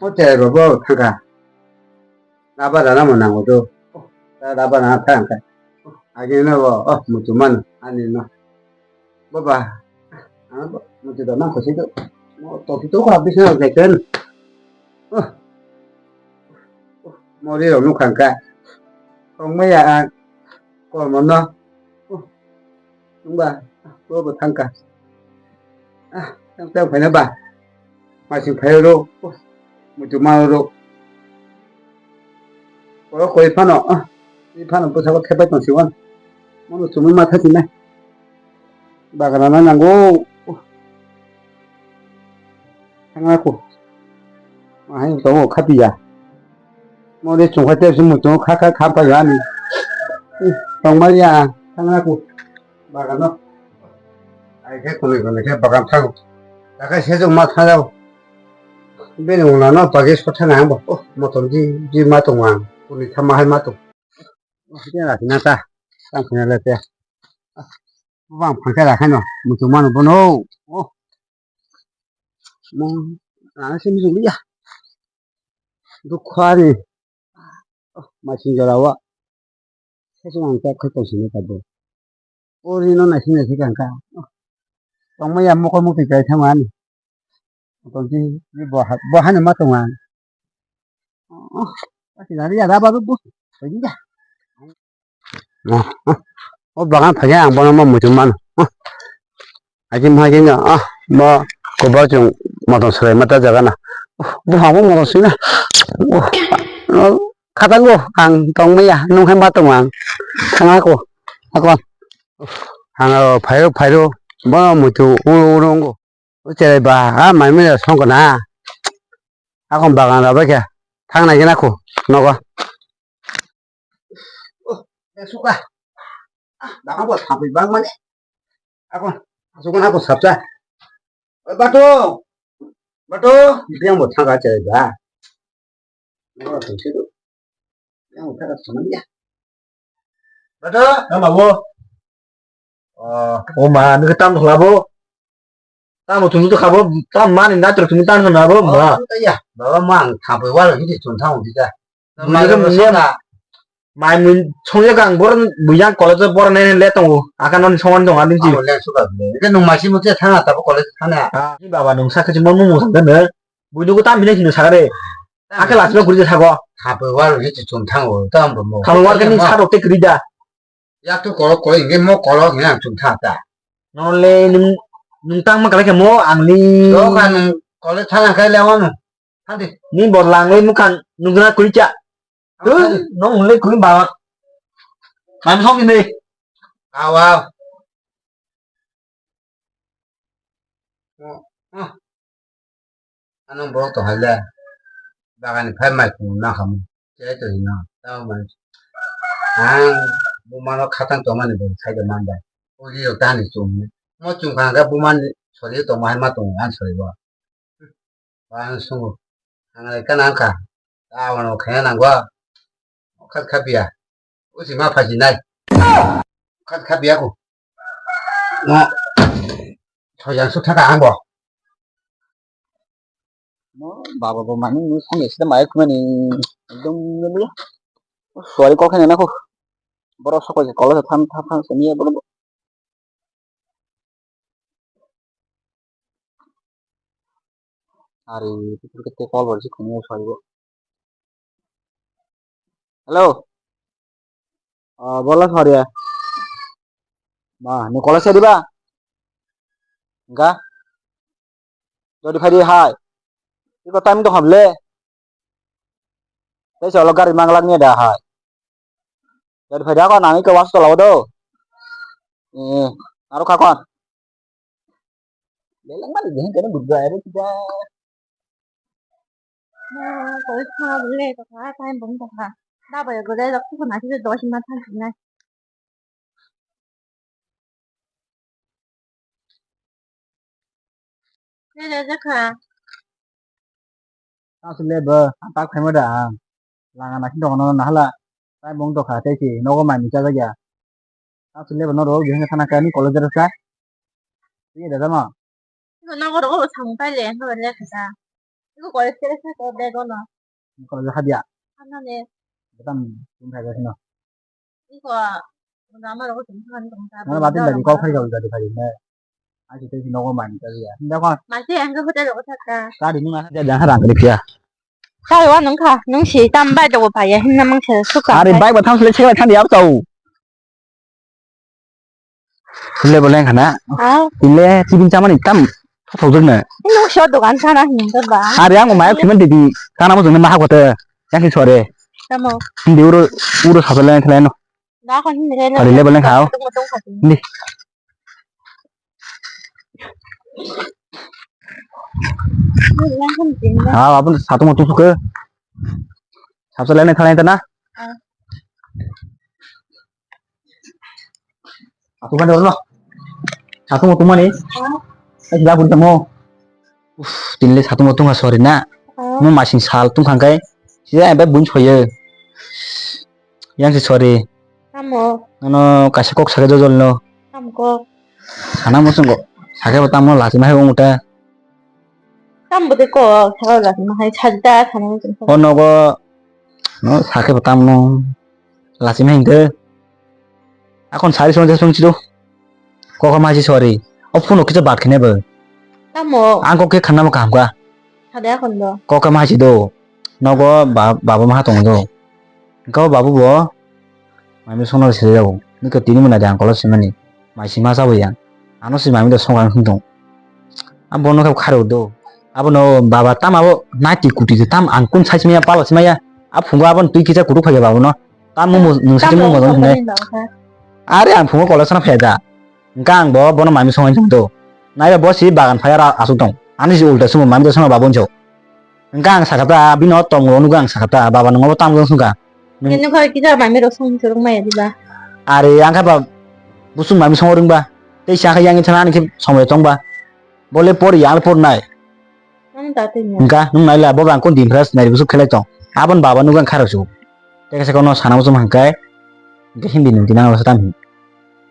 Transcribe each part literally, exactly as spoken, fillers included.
O cherai bo bo thangkha. Rubber rana mo nango do. Da rubber rana thangkha. Agi no bo, oh, mutu mano, ani no. Baba, ano bo, mutu da man khosi do. Mo to ki to ko abis na jai ken. Oh. Mo ri rok nukha kha. Tong maya ang. Kormo no. Oh. Wngba, bo bo thangkha. Ah, tang tang phaina ba. Masing phai ro. Oh, mutu ma ro. Oro koi phano, ah, ni phano bwsako thepai tong siwan. Mono chumui ma thasi nai. Bagana na nango. Oh. Thangna ko. Ahai tongo khapiya. Mode chungkha tepsi muchungo kha kha kha payo ani. Tongmaliya thangna ko. Bagano. Ai khe kunui kunui khe bagan thango. Takai sejong ma thangjao. Bini unano pagi sotha nang bo. Oh, motom ji ji ma tongo ang. Kunui thamma hai ma tong. Oh, dia lati na ta. Tang khna le te. Bang phangkhe rakhaino. Muchung mano bono. Oh. Mo, ana se muchung liya. Dukho ani. Oh, masing jora wa. Sesung ang tak khoi tong sini tabo. O ri no nasi nasi kang ka. Oh. Tong maya mokol mukti kai thang ani. Tong si, ni bo ha, bo ha ni ma tong ani. Oh, oh. Asi gari ya da ba bu. Sai ya. Oh, oh. O bagan phai ang bono mo muchung mano. Oh. Aji mahaji no, ah, bo kobo chung motom swlai mata jaga na. Uh, bo habo motom swina. Uh, no, khatango ang tong maya, nung hai ma tong ang. Thang ako, ako. Ang aro phairo, phairo, bo muitu uro, uro ngo. O cherai ba, ah, mai mila songko na. Ako bagan raba kya, thang nai gina ko, nogo. Oh, suka. Ah, dama bo thapui bang mane. Ako, asukun ako sapsa. Oi, Batu! Batu! Biang bo thangka chai ba. Oro thang sidu. Biang bo thangka samani ya. Batu! Nama bo? Oh, oh ma, ni tam thla bo. Tam thung tu khabo, tam mani na tu thung tam na bo, ma. Oh, ya. Baba ma ang thapui wal ni thung thang di ta. Buiya mung ya. Mai mung songya kang bor buiya college bor ne le tongo. Akan non songan dong ani ji. Amo le suka bile. Ke nung masi mo che thana ta college thana. Ah, ni baba nung sa khe mo mo sang ne. Bui nugo tam bine sino sagare. Ake lasma guri sago. Thapui wal ni chum thango tam bo mo. Thapui wal ni sa rok te krida. Yak tu kolok kolok inge mo kolok ni ang chum tha ta. Nole nung nung tang ma kala ke mo ang ni. Do ka nung college thana kai le mo. Hadi. Ni bor lang le mukang nung na kuri cha. Tun, nong le kuri ba. Mam song ni. Awa. Ano borok to haile. Bagani phai mai kunu na khamu. Chai to hino. Tamo mai. Ang bumano khatang tongmani bo sai de man bai. Uli yo tani chum. Mo chum khang ga bumani sori tongma hai ma tong ang sori bo. Ang sungo. Ang ai kana ang kha. Tamo no khaya nang go. Khat kha biya. Usi ma phaji nai. Khat kha biya ko. Na. Thojang su thaka ang bo. Mo baba bo mani ni phone sida mai khumani ekdom nili. Sorry kok khani na ko. Boro sokol se kolo tham tham tham se niya boro. Ari, pipil kete call bar si khumani sorry bo. Hello. Ah, bola sorry ya. Ma, ni college diba? Enggak. Jodi phai di hai. Iko time to hable. Tei solo gari manglak ni da hai. Jodi phai da ko nang iko was to lawo do. Eh, aro kha kon. Lelang mani deh kene budga ero kita. Nah, college thang bole to kha time bong to kha. Da bai gole rok tu na ki do sima thang na. Khe rejakha. Asle bo, atak khaima da ang. Langa nasi dokono nahala. Tai bong dokha tei si, nogo mai mui chajakya. Asle bo norok bihang thana kani college rwkha. Tini da jama. Nogo rogo bo samung paile, nogo le kasa. Iko kore sere sa ko bego no. Iko jo hadia. Ano ne. Betam tum khai jasino. Iko. Mana batin dari kau khai kau dari khai ne. Aji tei nogo mani kali ya. Hinda ko. Masi ang ko hotel ko thaka. Kari nung asa jangan rang kali ya. Kari wa nung kha, nung si tam bai dogo pa ya, hinna mang se suka. Are bai ba tham sele chela thandi ab tau. Sele boleng khana. Ah. Ile tibin chamani tam. Thok thok na. Nung sio dogan sana hin to ba. Are ang mai khimen didi. Kana mo jong ma ha ko te. Yang si sore. Tamo. Hindi uro uro sa le thale no. Da kon hin le. Kari le boleng khao. Tung tung kha. Hindi. Ah, abon satung matung suka. Sabsa lainai thalai tana. Satung kan dolo. Satung matung mani. Ai la pun tamo. Uf, tinle satung matung ha sorry na. Mo masing sal tung khangkai. Sida embe bun soye. Yang si sorry. Tamo. Nono kaisa kok sakhe jojol no. Tamo kok. Sana mo chungo. Sakhe bo tamo lachima hai ungta. Tamo de kok sakhe lachima hai sajda sana mo chungo. O nogo. No sakhe bo tamo lachima hai de. Akon sari song jesong chido. Kok ma si sorry. O phone o kisa bat khene bo. Tamo. Ang kok khe khanna mo kaham ka. Sade akon do. Kok ma si do. Nogo ba-, baba ma tong do. Kau babu bo. Mami sono sele jago. Niko tini muna jang kolo simani. Mai sima sabo yang. Ano si mami do songrang sung tong. Abo no khe kharo do. Abo no baba tam abo nati kuti de tam ang kun sai simaya palo simaya. A phungo abo tui kisa kutu phaya babo no. Tam mo nung sati mo mo hne. Are ang phungo kolo sana phaya da. Engka ang bo bono mami songai tong do. Nai bo si bagan phaya ra asuk tong. Ani si ulta sumo mami do sana babun jo. Engka ang sakata bino tong ro nugo ang sakata baba nungo tam sungka. Nini khoi kisa mami rok song churung maya diba. Are ang kha ba busung mami song ring ba. Tei sa kha yang thana ani khe somoi tong ba. Bole por yang por nai. Ang ta tei. Engka nung nai la bo bang kon din phras nai busuk khelai tong. Abon baba nugo ang kharo su. Tei kasa kono sana muchung hangkai. Engka hindi nung dinang lo satam.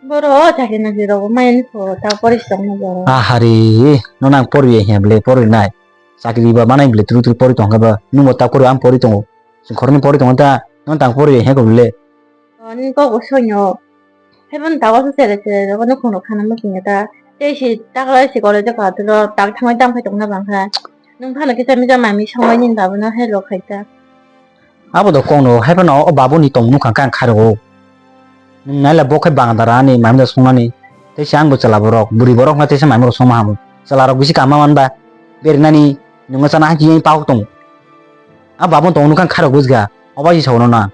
Boro chakri nokri rogo maya ni pho ta porish tong na boro. Ahari, no nang pori he ble pori nai. Chakri ba manai ble tru tru pori tong kha ba. Nung bo ta pori ang pori tongo. Sing khorni pori tongo ta, no tang pori he ko ble. Ni ko go sonyo. Haiphano dawa se sere sere rogo no khonok khana ma singya ta. Tei si takla si college ka turo tak thangwi tang phai tongna bang kha. Nung phano kisa misa mami songwi ni babo no hello khai ta. Abo do kong no haiphano o babo ni tong nukha kha ang kharok. Nung naila bo khai bang dara ani mami da songnani. Tei si ang bo chwla borok bwrwi borok na tei si mami rok songma hamu. Chwla rok bisi kama man ba. Berinani nung chana haki yang pahok tong. A babo tong nukha ang kharok bujga. Oba si sawono na.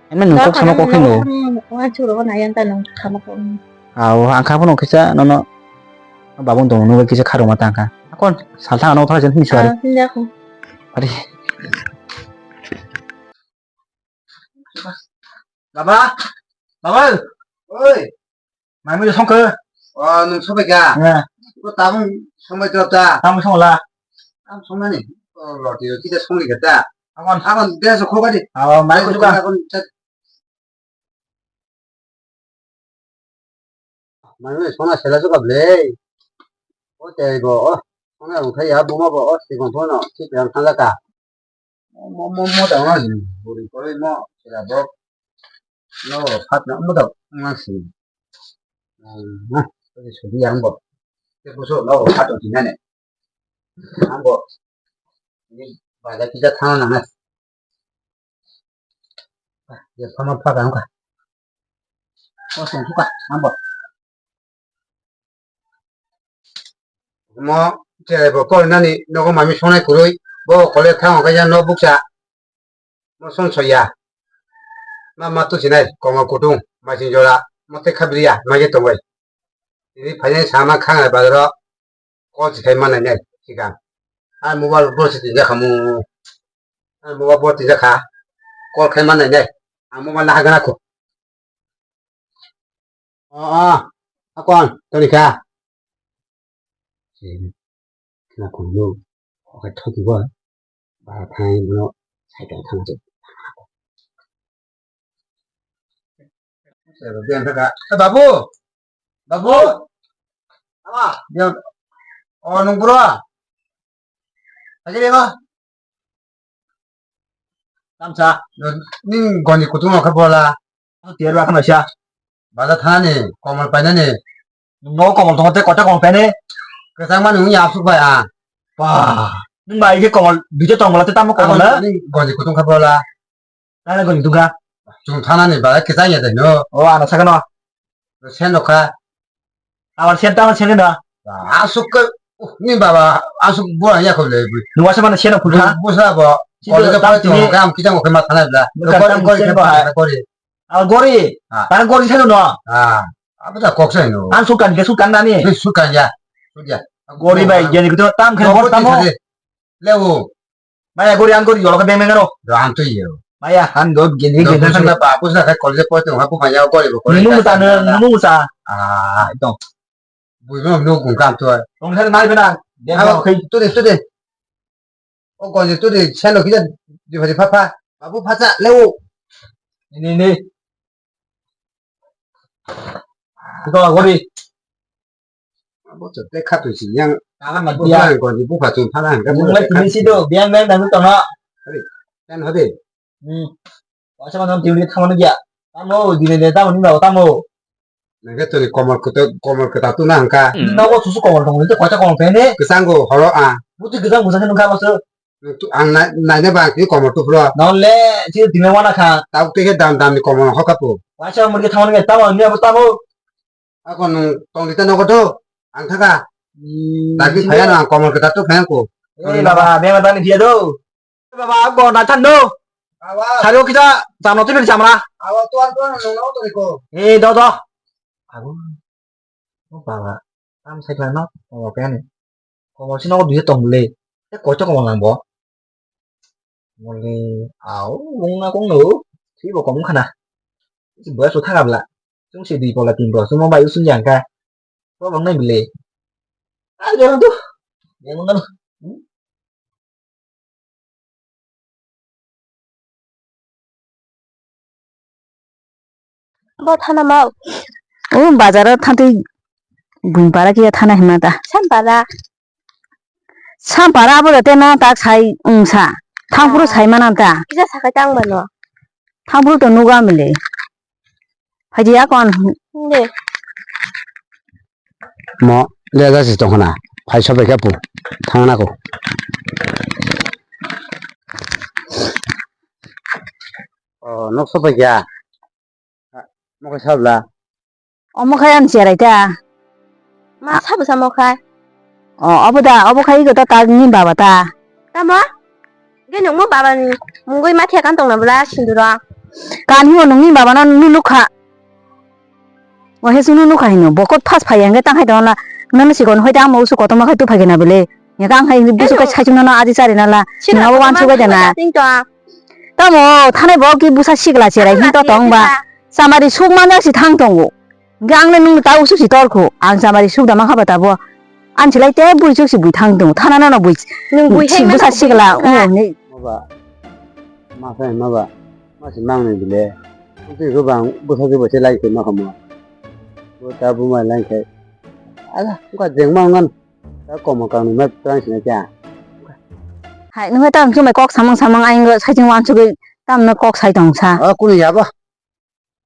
Emne nung kok sama kok kheno. Wansuk rogo na yang ta nung sama kok. Aw, ang kha phano kisa nono. Babung tong nung kisa kharuma tang kha. Akon salthang ano thara jen hini suari. Ah, hindi ako. Ari. Baba, baba. Oi. Mai mui songkhe. O, nung sobai kha? Ya. Ko tabung sombai to ta. Tabung songla. Tabung songnani. O, loti kita songli kha ta. Akon. Akon dia so khobadi. Aw, mai ko suka. Akon chat. Mami sona sela suka ble. O tei bo o. Sona rung khai ya buma bo o sikon phono sik yang thang ka. Mo mo mo da na ni buri koi mo sela bo. No phat na mo da na si. Na ko sudi yang bo. Ke ko so no phat o dinane. Ang bo. Ni ba da kita thang na na. Ye sama pha ka nungkha. O song thuka, ang bo. Mo, che bo kol nani nogo mami sonai kurui, bo kole thang ka ya no buksa. Mo son soya. Ma ma tu sinai, kongo kutung, ma sin jora, mo te khabriya, ma ye tongoi. Ini phai sama khang bazaro. Call si khai manai nai sikang. Ai mobile bo si tinja khamu. Ai mobile bo tinja kha. Call khai manai nai. Ang mobile na hagana ko. O o. Akon toni kha. Na ko no. Ko ka thoki bo. Ba thai no. Sai ka thang tu. Eh, babu. Babu. Ama. Dia. Oh, nung bro. Lagi dia, Bang. Tamsa. Ning goni kutung no khe bola. Tiar ba khna sa. Baja thani, komol painani. No komol tong te kota komol paine. Kwchang mani uni asuk bai a. Ba. Ning bai ke komol, bije tong bola te tamo komol na? Ning goni kutung khe bola. Nana goni duga. Chung thanani ba kwchang ya dai no. O, ano sakano. Sen no kha. Awal sen tamo sen no. Asuk ke, uh, ni baba, asuk bo ya ko le. Nuwa sama sen no pulha. Busa bo. Sini college tam pore tini. Kam kita mo ke ma thana bla. Bukan tam sen bo hai. Kore. Awal gori. Ah. Tan gori sen no. Ah. Apa ta kok sen no. An sukan ke sukan nani. Ni sukan ya. Sudia. Gori bai, jeni kutu tam khen bor tamo. Lewo. Maya gori ang gori yolo ka beng beng aro. Do ang to iyo. Maya han do gini gini. Busa ba busa ka college pore to ha bu maya gori bo gori. Nung musa na nung musa. Ah, to. Bui no no gung kam to. Tong thar nai bena. Abo khai to de to de. O gori to de seno kija di phari pha pha. Babu pha cha lewo. Ni ni. Ito gori. Abo to te khatui si yang. Kahan na dia. Buka ko di buka tu phala hangka. Nung lai tini si do, biang biang dang to na. Kan hode. Hmm. Wasa ma non tiuri thamano dia. Tamo, dine de tamo ni ba tamo. Nangke to ni komor kota, komor kota tu na hangka. Nogo susu komor tong, te kota komor pene. Kesango horo a. Buti gedang busa nung ka baso. Tu ang nai, nai ne bang ki komor tu pro. Non le, si dine wana kha. Tau te ke dam dam ni komor hoka pu. Wasa mo ke thamano ge tamo, ni abo tamo. Ako nung tong di tano kodo, ang thaka. Hmm, tagi sini phaya na komor kita tu phaya ko. Eh, baba, bema tani dia do. Baba, ako na than do. Awa. Sari kita tano tu ni chamra. Awa, tuan, tuan, nung, nung, tu ni ko. Eh, do, do. Abu. Oh, baba. Tam sai plan no. Oh, kaya ni. Komor sino ko duya tong le. Te koito komor nang bo. Mole au mung na kong no. Si bo kom khana. Si bo su thaka bla. Chung si di pola tin bo. Sumo bai usung yang ka. Bo bang nai bile. Ah, jangan tu. Yang mana? Bo thana ma. O bazar o thantwi buini para kiya thana hinma ta. Sampara. Sampara abo da te no tak sai wngsa. Thangphuru sai mana ta. Kisa sakai tang mano. Thangphuru to nuga mile. Phaidi ya kon. De. Mo le da si tong khana. Phai sobai khe pu. Thangna ko. O nok sobai kya. Mo khe sabla. Omo khai ang cherai ta. Ma sabu samo khai. O obo da obo khai ko ta ta ni baba ta. Tamo? Ge nungmo baba ni mungoi ma thia kan tong na bla sinduro. Kan hi nungni baba no nunu kha. Wahe sunu nukha hino, bokot phas phai hingke tang hai tongla, nano sikon hoi tamo usu kotorma khai tuphai kena bele. Hingke ang hai busu kai saichung nano aji chari nala, nabo wansuk bai dana. Tamo thanai bo ki busa sikla cherai hin to tong ba. Samari suk manya si thang tongo. Hingke ang le nung ta usu si torkho, ang samari suk da mankha ba tabo. Ang silai te bui chuk si bui thang tongo, thana nano bui. Nung bui hai busa sikla, o ni. Maba, ma sai maba. Ma se mang ni bile. Twi go bang bwsa se bo se lai se ma kamo. Bo ta bu ma lai khe. Ala, ka jeng ma ngan. Ta komo kang ni ma tang sina kya. Hai, nung tam chumai kok samang samang aing go sai ching wan chugui tam no kok sai tong sa. A, kuni ya ba.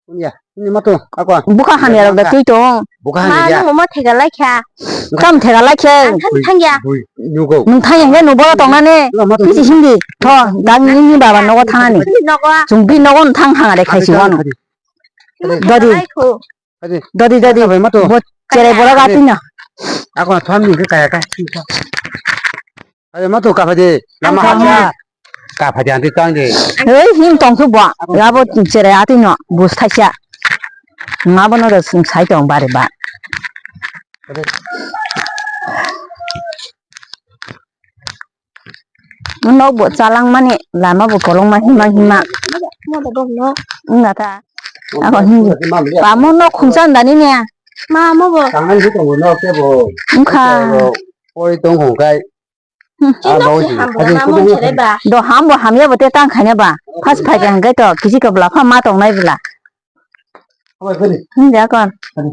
Kuni ya. Kuni ma to, ako. Bukha hamya rok da twi tong. Bukha hamya. Ma nung mo thega lai kha. Tam thega lai khe. Ang thang thang ya. Bui, nugo. Nung thang ya, nung bora tong na ne. Bisi hindi. Tho, dang ni ni baba nogo thang ani. Nogo. Chung bi nogo thang hang are khai si wano. Dodi. Dodi, dodi. Bo cherai bora ga tin na. Ako thon ni kaya kai. Ayo ma to ka phai de. Lama ha cha. Ka phai de anti tang de. Hei him tong thu bo. Abo cherai ati no bus thaisa. Nga bono da sai tong bare ba. Nok bo chalang mani lama bo kolong ma hima hima. Wngna ta. Ako him. Ba mo nok khungsa ndani ne. Ma mo bo. Tangan si tong no ke bo. Wngkha. Poi tong khung kai. Hmm. Ah, bawo si. Hadi kudu ni. Do ham bo hamya bo te tang khanya ba. Phas phai khe hingke to kisi ko bla pha ma tong nai bla. Hoi, hoi. Hmm, ya kon. Hoi.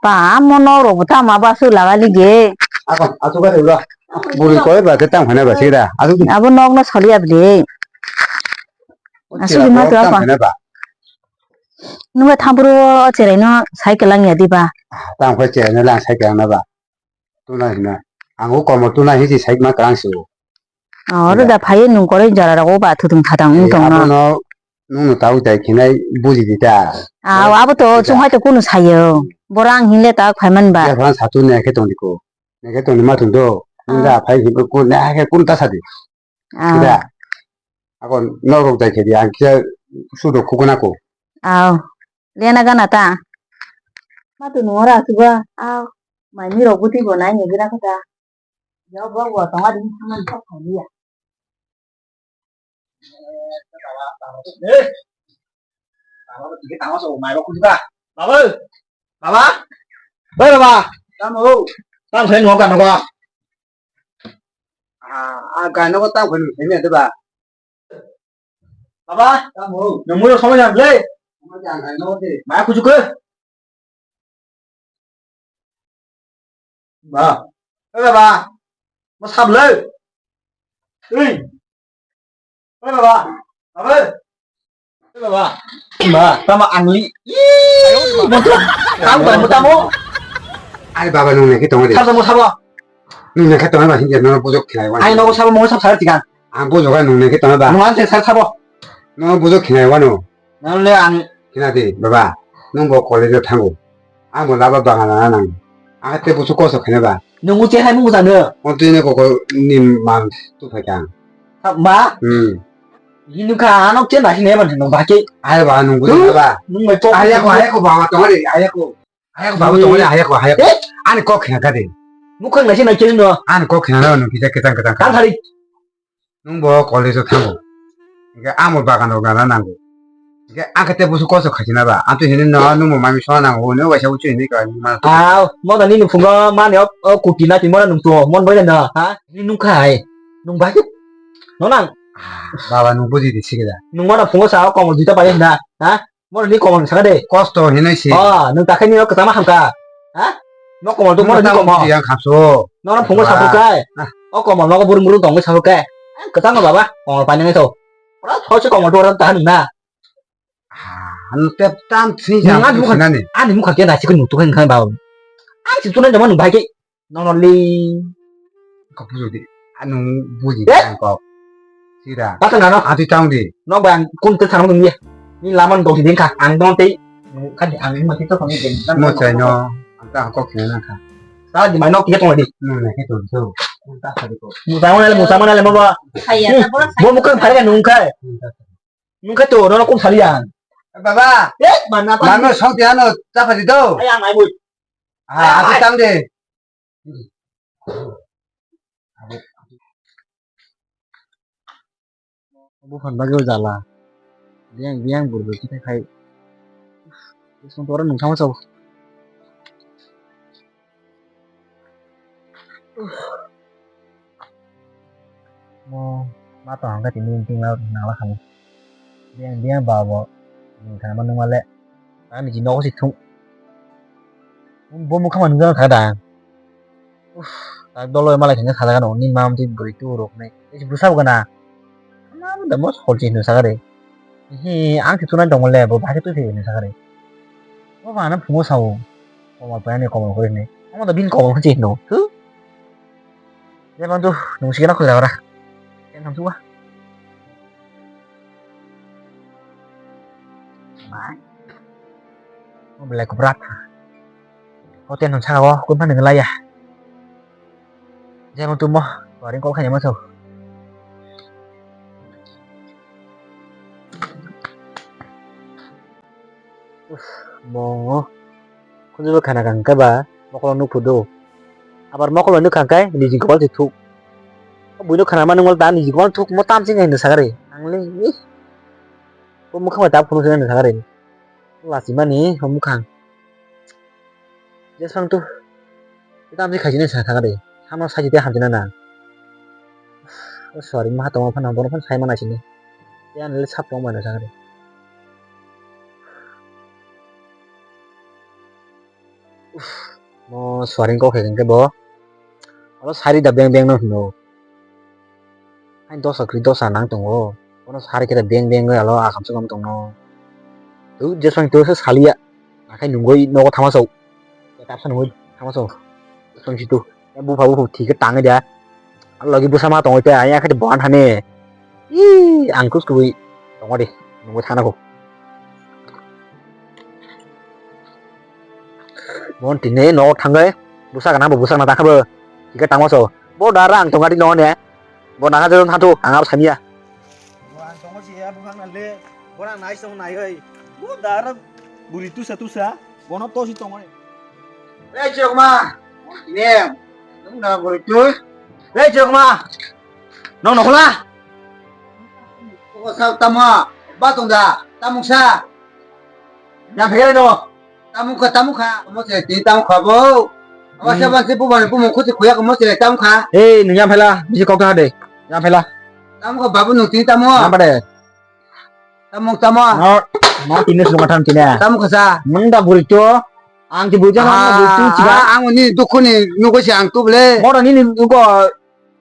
Pa mo no ro ta ma ba su la ga li ge. Ako, asu ga ro. Buri koi ba ke tang phana ba sida. Asuk di. Abo nok no soli abli. Asuk di ma tu apa? Tang phana ba. Nungba thampuru o cherai no cycle lang ya di ba. Tang phai cherai no lang cycle lang na ba. Tuna hina. Ang o komo tuna hiji cycle ma kang su. Oh, rida phai nung kore jara rogo ba thutung thatang ung tong no. Abono nung no tau tai khinai buji di ta. Ah, abo to chung hai to kunu sayo. Borang hinle ta phai man ba. Ya phan satu ne khe tong di ko. Ne khe tong di ma thung do. Nung da phai hin ko ne khe kun ta sa di. Ah. Kida. Ako norok jai khe di ang kisa sudo khukuna ko. Aw. Lena gana ta. Ma tu nora suga. Aw. Mai mi rok buti bo nai ni gina kata. Yo bo bo tong adi saman thok thok ya. Baba, baba, baba, baba, tamo, tamo khe nungo ka nungo. Ah, ah, gana ko tang phani phani de ba. Baba, tamo. Nang muro somoi jam le. Somoi jam gana ko de. Ma kuchu ke. Ba. Eh, baba. Mo sab le. Ui. Oi baba, baba. Oi baba. Ba, tamo angli. Ih, motor. Tamo, tamo, tamo. Ai baba nung nang khe tongo de. Sabo, sabo. Nung nang khe tongo ba hinja no bujok khlai wa. Ai nogo sabo mo sab sar tikan. Ang bujok nung nang khe tongo ba. Nung ang sar sabo. No bujok khlai wa no. Nang le ang. Khina de baba. Nung bo college o thango. Ang bo laba bagan na nang. Ang te busu koso khene ba. Nung uche hai mung jano. Mo tui ne koko ni man tu phai kang. Ma? Hmm. Hinu ka ano chen na hine ban no ba ke. Ai ba nung bu ba. Nung mai ko. Ai ko ai ko ba to re ai ko. Ai ko ba to re ai ko ai ko. Eh? Ani ko khina ka de. Mukhang na chen na chen no. Ani ko khina no kita kita kita. Kan hari. Nung bo college o thango. Hingke amo bagan rok nana nango. Hingke ang khe tei busu kosto khaisina ba. Ang twi hini no nung bo mami sona nango. Hwnwi waisa uchu hini ka nung ma. Aw, mo da nini phungo mani o, o kuti na twi mo na nung tuo. Mon bai na ha? Ni nung khai. Nung bai. No nang. Ah, baba nung buji di sikida. Nung mo na phungo sa o komol duita bai na. Ha? Mo ni komol saka de. Kosto hinai si. Oh, nung takhai ni o kwchama hamka. Ha? No komol tu mo ni komol. Yang khapso. No na phungo sa kai. O komol no buru buru tong sa kai. Kwchama baba. Komol pai nang to. Ora those komol tu ora tahan na. Ah, anu tep tam sini jam. Ani mukha, ani mukha kena sikun nutu kan baba. Ang situ na jaman bai ke. Nono li. Kok bujo di. Anu buji ang kok. Sira. Patang nano. Ati tang di. Nok bang kun te tang dong ye. Ni laman dong di ka ang dong te. Kan ang ma ti to kami den. Mo chai no. Ang ta kok kena na ka. Ta di mai nok ye tong di. No na ke to so. Ta sa di ko. Musa mana le musa mana le mo ba. Bo mukha phai ga nung kai. Nung kai to no kum sali ang. Baba. Eh mana pa. Mano song ti ano ta phai do. Ai ang ai mui. Ah, ati tang de. Buphan bagwi o jala. Biyang, biyang, bwrwi khe khai. Song tora nung thangma chao. Mo ma tong hangkhe tini meeting ma nangla khamu. Biyang biyang ba bo ni kha ma nungma le. Ani ji nogo si thung. Bo mukha ma nungya kha da. Uff, tak dolo malai khe sajagano ni mam ti bwrwi tu rok nai. Esi bwsa bo gana. Ano da mo hol chihno sagare. Hi ang ti tunai dongole bo bahai tu thei ni sagare. Bo ba na phungo sao. Komal pa ni komal kore ni. Amo da bin komal khe chihno. Huh? Jemon tu nung sikena khoi ora. Ken ham tuwa. Bai. Mo belai kubrat. Hotel nung saka o kun phani ngelai ya. Jemon tu mo, waring kok khanya mo so. Uff, mo khunju bo khana kang khe ba mokolo nukhu do. Abar mokolo nukha khe niji gopal se thuk. Buino khana mani wal da niji gopal thuk mo tam sing hai nw sagari. Ang le ih. Bo mukhang bai tab khunu sing hai nw sagari. Lachimani bo mukhang. Jeswng tu. Ita amsi khaisini sa thangari. Samno saji te hamjina na. Sorry ma tongma phano bono phano sai mana sini. Te ani le sap tong mana thangari. Uff, mo sorry kok khe bo. Oro sari da beng beng no hino. Hain dosa kwrwi dosa nang tongo. Bono sari khe da beng beng alo akham sukam tongno. Tu jeswng tu se saliya. Nakhai nungoi nogo thama sok. Tapsa nungoi thama sok. Jeswng situ. Bupha bupha thike tangwi da. Logi bwsa ma tongwi te ayang khe bohan thani. Ih, ang kus kubui tongo de, nungwi thana kho. Bon tini nogo thangwi bwsa gana bo bwsa gana takha bo. Thike tangma so. Bo da rang tonga di nogo ne. Bo nangha jadon thantu ang abo samiya. Bo ang tongo si ya bo hang le. Bo rang nai song nai oi. Bo da ra buri tusa tusa. Bono tosi tongo. Ei chokma. Ne. Nung na buri tu. Ei chokma. Nong nokla. Ko sa tamo. Ba tong da. Tamung sa. Yang phegre no. Tamung kha tamung kha. Mo se ti tamung kha bo. Awa sa ban se bu ban bu mo khuti khuya ko mo se tamung kha. Ei nung yang phela. Bisi kok ta de. Yang phela. Tamung kha babu nung ti tamo. Yang pade. Tamung tamo. No, no tini sunga tham tini. Tamung kasa. Nung da buri to. Ang ti buri jana buri to chiba. Ang ni dukhu ni nugo si ang tu ble. Moro ni ni nugo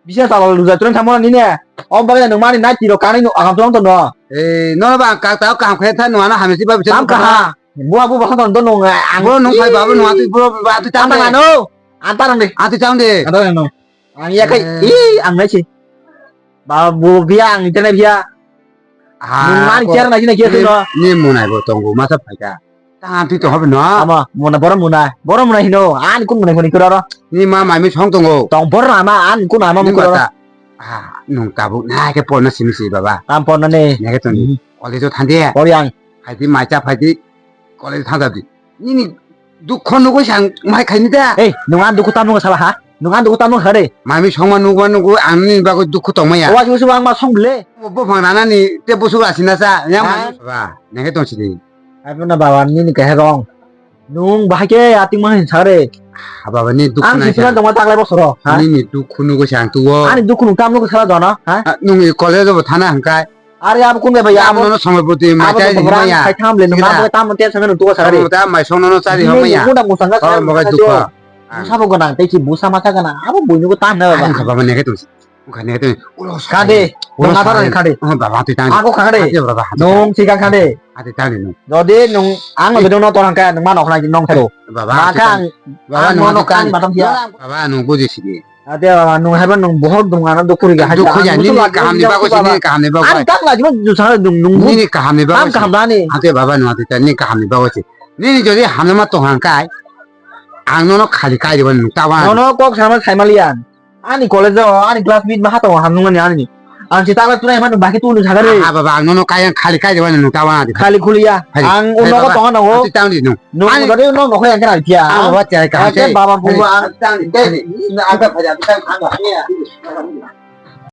bisa sala luja turun tamo ni ne. Om bagya nung mani nai tiro kani nu agam tuang to no. Eh, no ba ka ta ka khe tha no ana hame si ba bisa. Tam kaha. Bua bu ba to no ang. Bro nung phai ba bu no atu bro ba atu tam. Tam no. Antarang de. Atu tam de. Antarang no. Ang ya kai. Ih, ang nai si. Ba bu biya ang internet biya. Ah, nung mani ko- chair nai sini kiya ni, sino. Ni munai bo tongo masa phaika. Tang twi tong hobo no. Ama muna boro muna. Boro muna hino. An kun muna hino kura ro. Ni ma mai mi song tongo. Tong boro ama an kun ama mukura ro. Ah, nung tabuk na ke porna simi si baba. Tam porna ne. Ne ke tong. College o thang de. Pori ang. Phaidi mai cha phaidi. College thang di. Nini dukho nugwi sang mai khaini da. Ei, nung an dukho tamo sala ha? Nung an dukho tamo kha de. Mami songma nugwa nugu ang ni bagwi dukho tongmaya. Owa susu ang ma song bile. Bo phang nana ni te busu asina sa. Yang ba, nengke tong sidi. Ai puna baba nini kahe rong. Nung bahai ke ating ma hin sare. Baba ni dukho nai. Ang sisuna tongma taglai bosoro. Ha? Nini dukho nugwi sang tuwo. Ani dukho nung tamo sala jona. Ha? Nung college bo thana hangkai. Are abo kun bai abo nono somoi poti mai chai himaya. Khai tham le nang abo tam te sanga nang tuwa sagari. Abo ta mai song nono chari himaya. Ni munda musanga sagari. Abo bai dukha. Busa bo ganang tei ki busa masa ganang abo buino ko tam na baba. Ang khaba mane ke tu. Khane ke tu. Kade. Nang atar khade. Oh baba tu tang. Ako khade. Nong sika khade. Ate tang ni. Jodi nung ang no torang ka nang ma nokna nong tharo. Baba. Baba nung buji sidi. Ate baba nung haiba nung bohok dong ano dukhu riga hai. Dukhu ya nini kaham ni bagwi sini kaham ni bagwi. Ang tak lagi mo jusa nung nung. Nini kaham ni bagwi. Ang kaham dani. Ate baba nung ate nini kaham ni bagwi si. Nini jodi hamna ma tong hang kai. Ang nono khali kai diban nung tawa. Nono kok sama sai malian. Ani college o ani classmate ma hatong ham nung ani ani. Ang si takla tunai manu baki tu nung sagare. Ah baba ang nono kai khali kai diban nung tawa. Khali khuliya. Ang uno ko tonga nungo. Ate tang di nung. Nung ani gari nung nokho yang kena dia. Ah baba cai kaham cai. Baba buwa ang tang di. Tang di. Ang ka phaja tang khang ba.